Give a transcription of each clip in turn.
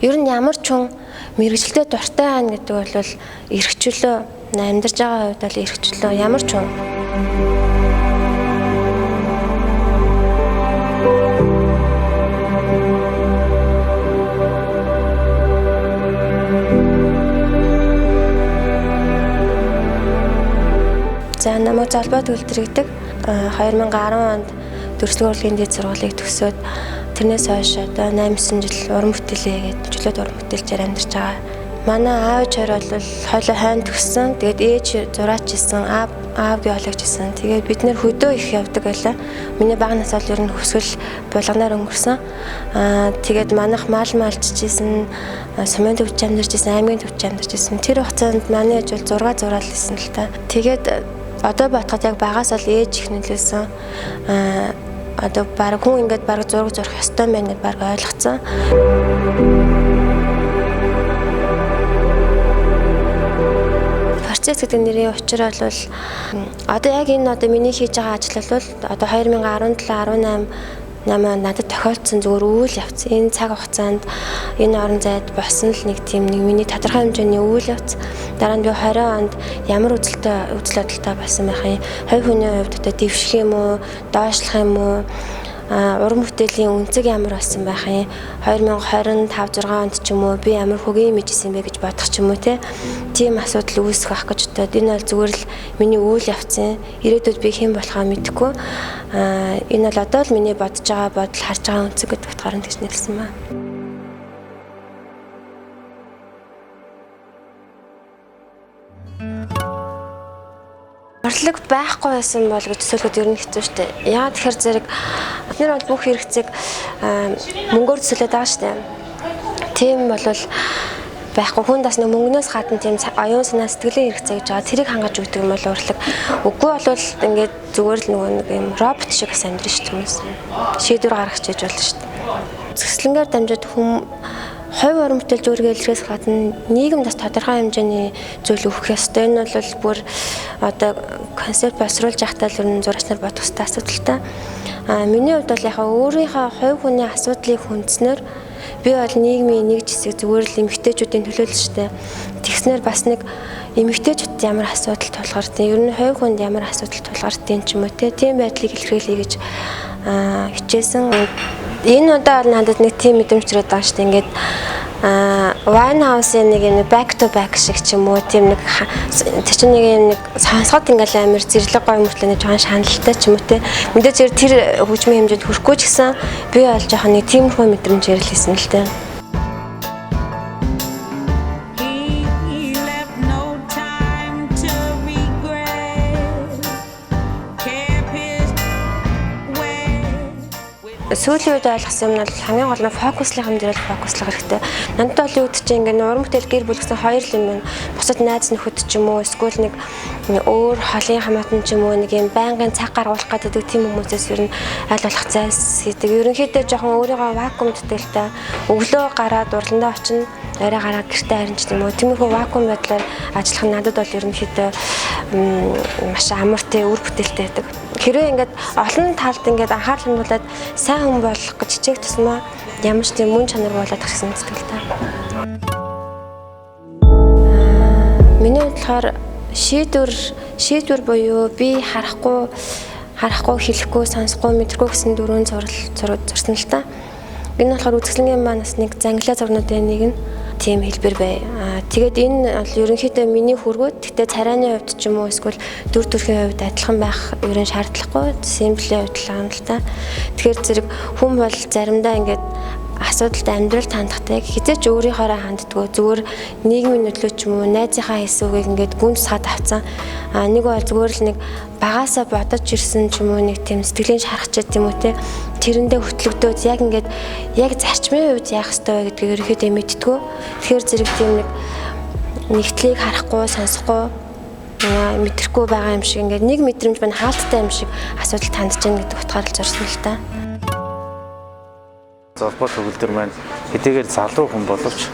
Ер нь ямар ч хүн мэргэжилдээ дуртай байна гэдэг бол эрхчлөө, амьдарч байгаа хувьд бол эрхчлөө ямар ч хүн. За намайг Золбоо төгөлдөр гэдэг. 2010 онд Дүрслэг урлагийн дэд сургуулийг төгсөөд тэрнээс хойш одоо 8-9 жил уран бүтээлээ гээд чөлөөт уран бүтээлчээр амьдарч байгаа. Манай аав чаар бол хойлоо хойно төгссөн. Тэгээд ээж зураач исэн, аав биологч исэн. Тэгээд бид нэр хөдөө их явдаг байлаа. Миний бага нас бол ер нь хөвсгөл булганаар өнгөрсөн. Тэгээд манайх мал малчж исэн, сумын төвч амьдарч исэн, аймгийн төвч амьдарч исэн. Тэр хугацаанд манай ээж бол 6 зураал исэн л та. Тэгээд одоо бодоход яг багаас л ээж их нөлөөлсөн. Одоо баг хүн ингээд баг зураг зурх ёстой байна гэд баг ойлгоцсон. Процесс гэдэг нэрийн учир бол одоо яг энэ одоо миний хийж байгаа ажил бол одоо 2017 18 8 надад тохиолдсон зүгээр үйл явц. Энэ цаг хугацаанд энэ орон зайд болсон л нэг тийм нэг миний тодорхой хэмжээний үйл явц. Дараа нь би 20 онд ямар үзэл бодолтой болсон байх юм. Хувь хүний хувьд одоо дэвших юм уу, доошлох юм уу, уран бүтээлийн өнцөг ямар болсон байх юм. 2025 6 онд ч юм уу би ямар хөгийн имиж исэн бэ гэж бодох ч юм уу те. Тийм асуудал үүсэх байх гэж бодоод энэ бол зүгээр л миний үйл явцын ирээдүйд би хэн болохоо мэдэхгүй. Энэ бол одоо л миний бодож байгаа бодол харж байгаа өнцөг гэдэг утгаар нь тэгж нэрлсэн байна. Урлаг байхгүй байсан бол гэж төсөөлөхөд ер нь хэцүү шүү дээ. Яагаад тэгэхээр зэрэг бид нар бол бүх хэрэгцээг мөнгөөр төсөөлөд байгаа шүү дээ. Тийм бол байхгүй хүн бас нэг мөнгнөөс гадна тийм оюун санаа сэтгэлийн хэрэгцээ гэж байгаа. Тэрийг хангаж өгдөг юм бол урлаг. Үгүй бол ингээд зүгээр л нөгөө нэг юм робот шиг бас амьдрын шүү дээ хүмүүс. Шийдвэр гаргах гэж болно шүү дээ. Зөкслөнгээр дамжаад хүн хувь уран бүтээлч өөрийгөө илэрхийлэхээс гадна нийгэмд бас тодорхой хэмжээний зүйл өгөх ёстой. Энэ бол бүр одоо концепт боловсруулж байхдаа л ер нь зурагч нар бодох ёстой асуудалтай. Миний хувьд бол яхаа өөрийнхөө хувь хүний асуудлыг хүндснээр би бол нийгмийн нэг хэсэг зүгээр л эмэгтэйчүүдийн төлөөлөл шүү дээ. Тэгснээр бас нэг эмэгтэйчүүд ямар асуудал тулгардیں۔ Ер нь хувь хүнд ямар асуудал тулгардیں ч юм уу те. Тийм байдлыг илэрхийлье гэж хичээсэн. Энэ удаа бол надад нэг тийм мэдрэмж төрөөд байгаа шүү дээ. Ингээд Winehouse-ийн нэг юм back to back шиг ч юм уу тийм нэг тэр чинь нэг юм нэг сонсоход ингээл амар зэрлэг гоё мөртлөө нэг жоохон шаналлтай ч юм уу те. Мэдээж зэрэг тэр хөгжмийн хэмжээнд хүрэхгүй ч гэсэн би бол жоохон нэг тиймэрхүү мэдрэмж ярил хийсэн л дээ. He left no time to regret. Kept his way. Сүүлийн үед ойлгосон юм нь бол хамгийн гол нь фокуслах юм дээр л фокуслах хэрэгтэй. Надад бол юу гэдэг чинь ингээд уран бүтээл гэр бүл гэсэн хоёр л юм байна. Бусад найз нөхөд ч юм уу эсвэл нэг өөр холын хамаатан ч юм уу нэг юм байнгын цаг гаргуулах гэдэг тийм хүмүүсээс ер нь аль болох зайлс хийдэг. Ерөнхийдөө жоохон өөрийгөө вакуум дэтэлтэй өглөө гараад урландаа очино, орой гараад гэртээ харин ч юм уу. Тиймэрхүү вакуум байдлаар ажиллах нь надад бол ерөнхийдөө маш амар тэ үр бүтээлтэй байдаг. Хэрвээ ингээд олон талд ингээд анхаарал хандуулад сайн хүн болох гэж хичээх тусмаа ямар ч тийм мөн чанар болоод тахсан сэтгэлтэй. Миний хувьд болохоор шийдвэр буюу би харахгүй, хэлэхгүй, сонсохгүй, мэдрэхгүй гэсэн дөрвөн зураг зурсан л та. Энэ болохоор үзэсгэлэнгийн маань бас нэг зангилаа зурнуудын нэг нь тийм хэлбэр бай. Тэгээд энэ бол ерөнхийдөө миний хөргүүд. Гэхдээ царайны хувьд ч юм уу эсвэл дүр төрхийн хувьд адилхан байх ер нь шаардлагагүй. Симплийн хувьд л юм л та. Тэгэхээр зэрэг хүн бол заримдаа ингээд асуудалд амьдралд хандахтай хэзээ ч өөрийнхоороо ханддаггүй. Зүгээр нийгмийн нөлөө ч юм уу найзынхаа хэлсэн үгийг ингээд гүн тусгаад авцсан. Нэг бол зүгээр л нэг багаасаа бодож ирсэн ч юм уу нэг тийм сэтгэлийн шарах ч гэдэм үү те. Тэрэндээ хөтлөгдөөд яг ингээд яг зарчмын хувьд яах ёстой вэ гэдгийг ерөнхийдөө мэддэггүй. Тэгэхээр зэрэг тийм нэг нэгтлийг харахгүй, сонсохгүй, мэдрэхгүй байгаа юм шиг ингээд нэг мэдрэмж байна хаалттай юм шиг асуудал тандж гин гэдэг утгаар л зорсон л та. Золбоо төгөлдөр маань хэдийгээр залуу хүн боловч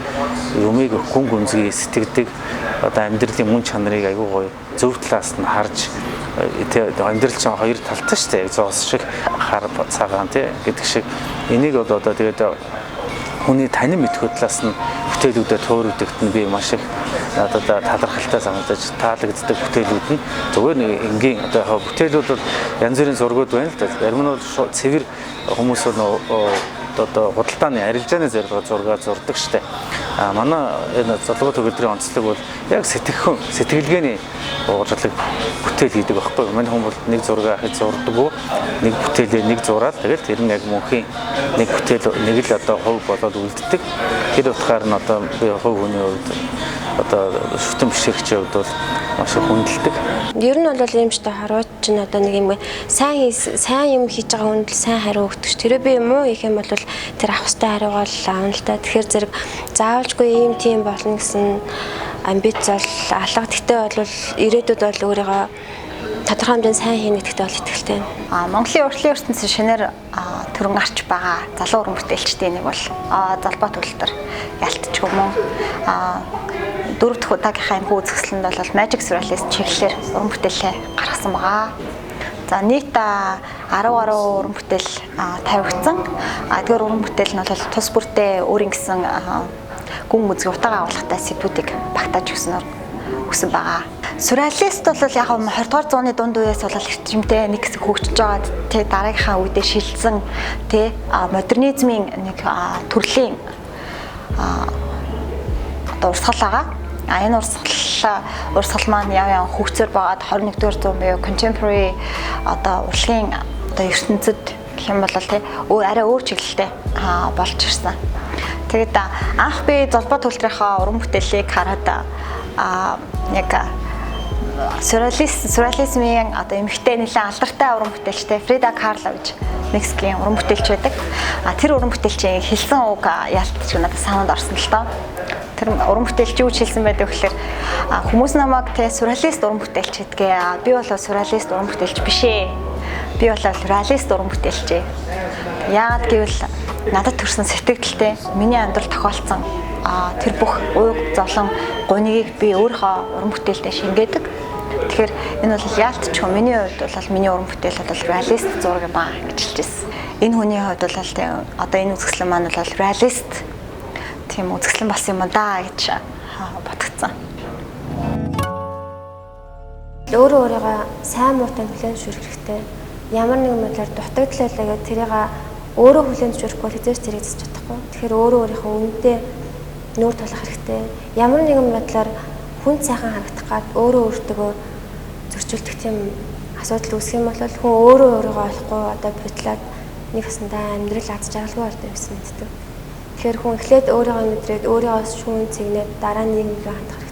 юмыг гүн гүнзгий сэтгэдэг, одоо амьдралын мөн чанарыг аягүй гоё зөв талаас нь харж амьдрал чинь хоёр талтай шүү дээ. Зоос шиг хар цагаан тий гэдэг шиг энийг бол одоо тэгээд Хүний танин мэдхүү талаас нь бүтээлүүдэд төөрөгдөгт нь би маш их надад талархалтай санагдаж таалагддаг бүтээлүүд нь зүгээр нэг энгийн одоо яг бүтээлүүд бол янз бүрийн зургууд байна л да. Зарим нь бол цэвэр хүмүүс бол одоо худалдааны арилжааны зорилгоор зураг зурдаг штэ. А манай энэ Золбоо төгөлдрийн онцлог бол яг сэтгэхүйн сэтгэлгээний урлаг бүтээл хийдэг байхгүй. Манай хүн бол нэг зураг хийж зурдаггүй, нэг бүтээлээ нэг зураад тэгэл тэр нь яг мөнхийн нэг бүтээл нэг л одоо хувь болоод үлддэг. Тэр утгаар нь одоо би хувь хүний хувьд одоо шүтэн бишрэгчийн хувьд бол маш их хүндэлдэг. Ер нь бол ийм ч та хорвоод чинь одоо нэг юм сайн юм хийж байгаа хүнд л сайн хариу өгдөг ш. Тэр би муу хийх юм бол тэр авах ёстой хариугаа л авна л та. Тэгэхээр зэрэг заавалжгүй ийм тийм болно гэсэн амбиц бол алга. Гэхдээ бол ирээдүйд бол өөрийгөө тодорхой хэмжээнд сайн хийнэ гэдэгтээ бол итгэлтэй байна. Монголын урлагийн ертөнцийн шинээр төрөн гарч байгаа залуу уран бүтээлчдийн нэг бол Золбоо төгөлдөр ялтчгүй мөн дөрөв дэх удаагийнхаа энэхүү үзэсгэлэнд бол Magic Surrealist чиглэлээр уран бүтээлээ гаргасан байгаа. За нийт 10 гаруй уран бүтээл тавигдсан. Эдгээр уран бүтээл нь бол тус бүртээ өөрийн гэсэн гүн үзэг утга агуулгатай сэдвүүдийг багтааж өгсөн байгаа. Сюрреалист бол яг 20 дугаар зууны дунд үеэс бол эрчимтэй нэг хэсэг хөгжиж байгаа тий дараагийнхаа үедээ шилжсэн тий модернизмын нэг төрлийн одоо урсгал байгаа. Энэ урсгал маань яв хөгжсөөр байгаад 21-р зуун буюу contemporary одоо урлагийн одоо ертөнцид гэх юм бол тий арай өөр чиглэлтэй болж ирсэн. Тэгээд анх би Золбоо төгөлдрийнхөө уран бүтээлийг хараад яг сюрреализмын одоо эмэгтэй нэлээд алдартай уран бүтээлчтэй Фрида Карло гэж Мексикийн уран бүтээлч байдаг. Тэр уран бүтээлчийн хэлсэн үг ялтч надад санаанд орсон л доо. Тэр уран бүтээлч юу гэж хэлсэн байдаг гэхээр хүмүүс намайг те сюрреалист уран бүтээлч гэдгээ. Би бол сюрреалист уран бүтээлч биш ээ. Би бол реалист уран бүтээлч ээ. Яагаад гэвэл надад төрсэн сэтгэлдээ миний амьдрал тохиолдсон тэр бүх уйг зовлон гунигийг би өөрийнхөө уран бүтээлдээ шингээдэг. Тэгэхээр энэ бол яалтчгүй миний хувьд бол миний уран бүтээл бол реалист зураг юм аа гэж хэлж ирсэн. Энэ хүний хувьд бол одоо энэ үзэсгэлэн маань бол реалист тийм үзэсгэлэн болсон юм да гэж бодгцсан. Өөрөө өөрийгөө сайн муутай хүлээн зөвшөөрөх хэрэгтэй. Ямар нэгэн байдлаар дутагдлаа гэдэг тэрийг өөрөө хүлээн зөвшөөрөхгүй бол хэзээ ч тэрийг засч чадахгүй. Тэгэхээр өөрөө өөрийнхөө үнэтэй нүүр тулах хэрэгтэй. Ямар нэгэн байдлаар хүн сайхан харагдах гад өөрөө өөртөө зөрчилдөх тийм асуудал үүсэх юм бол хүн өөрөө өөрийгөө олохгүй одоо бодлоод нэг хэсэндээ амьдрал аз жаргалгүй болдог гэсэн мэддэг. Тэгэхээр хүн эхлээд өөрийгөө мэдрээд өөрийгөө шүүн цэгнээд дараа нь нийгэм рүү хандах хэрэгтэй.